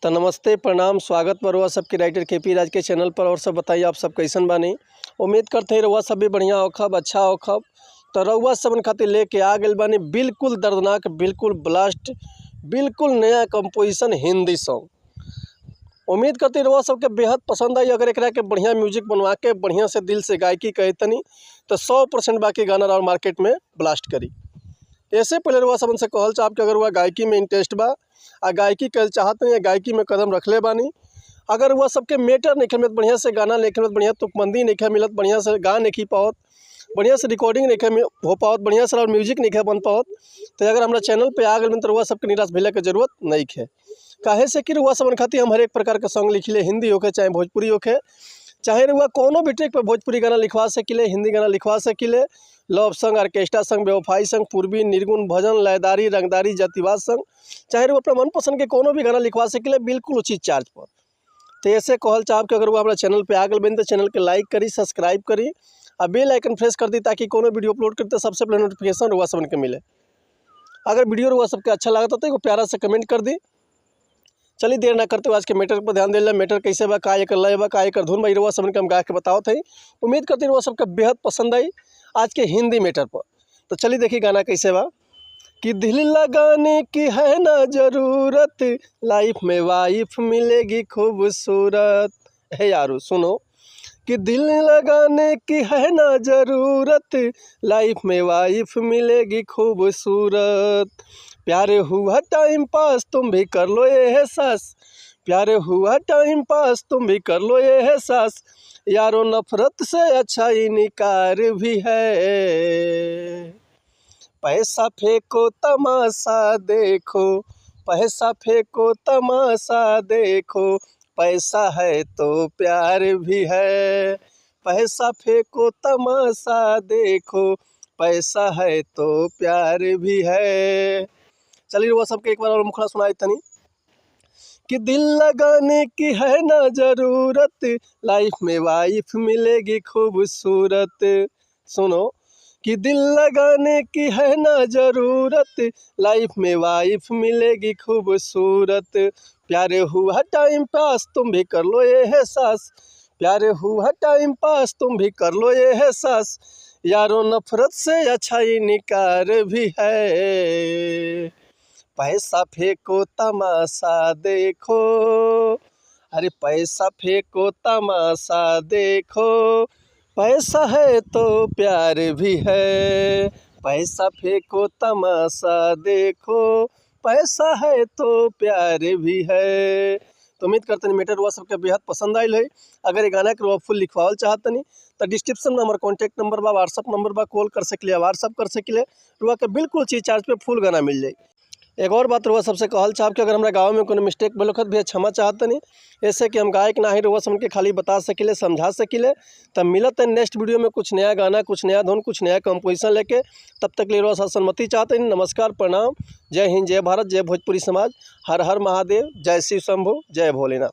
तो नमस्ते, प्रणाम, स्वागत बा रउआ सबके राइटर केपी राज के चैनल पर। और सब बताइए, आप सब कैसन बानी? उम्मीद करते हैं रउआ सब भी बढ़िया होखब, अच्छा होखब। तो रउआ सबन खातिर लेके आ गइल बानी बिल्कुल दर्दनाक, बिल्कुल ब्लास्ट, बिल्कुल नया कंपोजिशन हिंदी सॉन्ग। उम्मीद करते रउआ सबके बेहद पसंद आई। अगर एकरा के बढ़िया म्यूजिक बनवा के बढ़िया से दिल से गायकी कहे तनी तो 100% बाकी गाना और मार्केट में ब्लास्ट करी। ऐसे पहले रउआ सबन से कहल चाहब कि अगर वह गायकी में इंटरेस्ट बा आ गायकी करे चाहत नहीं या गायकी में कदम रखले बानी, अगर वह सबके मैटर नहीं मिलत, बढ़िया से गाना नहीं मिलत, बढ़िया तुकबंदी नहीं मिलत, बढ़िया से गा नहीं पावत, बढ़िया से रिकॉर्डिंग नहीं हो पावत, बढ़िया से और म्यूजिक नहीं बन पावत, तो अगर हमारा चैनल पे आ गए तो रउआ सबके निराश भइला के जरूरत नहीं है। काहे से कि रउआ सबन खातिर हम हरेक प्रकार के सॉन्ग लिखिले, हिंदी होखे चाहे भोजपुरी होखे, चाहे रउआ कोनो भी ट्रैक पर भोजपुरी गाना लिखवा सकिले, हिंदी गाना लिखवा सकिले, लव संग, ऑर्केस्ट्रा संग, बेवफाई संग, पूर्वी, निर्गुण, भजन, लयदारी, रंगदारी, जातिवाद संग, चाहे रउआ अपना मनपसंद के कोनो भी गाना लिखवा सकिले बिल्कुल उचित चार्ज पर। तो ऐसे कहल चाहब कि अगर वो हमारा चैनल पे आ गए बनी तो चैनल के लाइक करी, सब्सक्राइब करी आ बेल आइकन प्रेस कर दी ताकि कोनो वीडियो अपलोड करते सबसे पहले नोटिफिकेशन रउआ सबन के मिले। अगर वीडियो रउआ सबके अच्छा लगता तो एगो प्यारा से कमेंट कर दी। चलिए देर ना करते हुए आज के मैटर पर ध्यान देला। मैटर कैसे बा, का एकर लय बा, का एकर धुन बा, रउआ सबन के हम गा के बतावत हई। उम्मीद करते रउआ सबके बेहद पसंद आई आज के हिंदी मैटर पर। तो चलिए देखिए गाना कैसे बा। कि दिल लगाने की है ना जरूरत, लाइफ में वाइफ मिलेगी खूबसूरत। हे यारू सुनो, कि दिल लगाने की है ना जरूरत, लाइफ में वाइफ मिलेगी खूबसूरत। प्यार हुआ टाइम पास तुम भी कर लो ये एहसास, प्यार हुआ टाइम पास तुम भी कर लो ये एहसास, यारो नफरत से अच्छा इनकार भी है। पैसा फेंको तमाशा देखो, पैसा फेंको तमाशा देखो, पैसा है तो प्यार भी है। पैसा फेंको तमाशा देखो, पैसा है तो प्यार भी है। चलिए वो सबके एक बार और मुखड़ा सुनाई तनी। कि दिल लगाने की है ना जरूरत, लाइफ में वाइफ मिलेगी खूबसूरत। सुनो, कि दिल लगाने की है ना जरूरत, लाइफ में वाइफ मिलेगी खूबसूरत। प्यार हुआ टाइम पास तुम भी कर लो ये एहसास, प्यार हुआ टाइम पास तुम भी कर लो ये एहसास, यारो नफरत से अच्छा इनकार भी है। पैसा फेंको तमाशा देखो, अरे पैसा फेंको तमाशा देखो, पैसा है तो प्यार भी है। पैसा फेंको तमाशा देखो, पैसा है तो प्यार भी है। तो उम्मीद करते हैं मैटर हुआ सबके बेहद पसंद आयल है। अगर ये गाना के रुआ फुल लिखवावल चाहतनी तो डिस्क्रिप्शन में हमारे कॉन्टैक्ट नंबर बा, व्हाट्सअप नंबर बा, कॉल कर सकले, व्हाट्सअप कर सकले, रुआ के बिल्कुल चीज चार्ज पे फुल गाना मिल जाए। एक और बात रुआ सबसे कहल चाहब कि अगर हमारा गाँव में कोनो मिस्टेक भेल होखत भैया क्षमा चाहतनी, ऐसे कि हम गायक ना ही रुआ सब के खाली बता सकिले, समझा सकिले। तब मिलत है नेक्स्ट वीडियो में कुछ नया गाना, कुछ नया धुन, कुछ नया कंपोजिशन लेके। तब तक लिए रुआ सहमति चाहते हैं। नमस्कार, प्रणाम, जय हिंद, जय भारत, जय भोजपुरी समाज, हर हर महादेव, जय शिव शंभु, जय भोलेनाथ।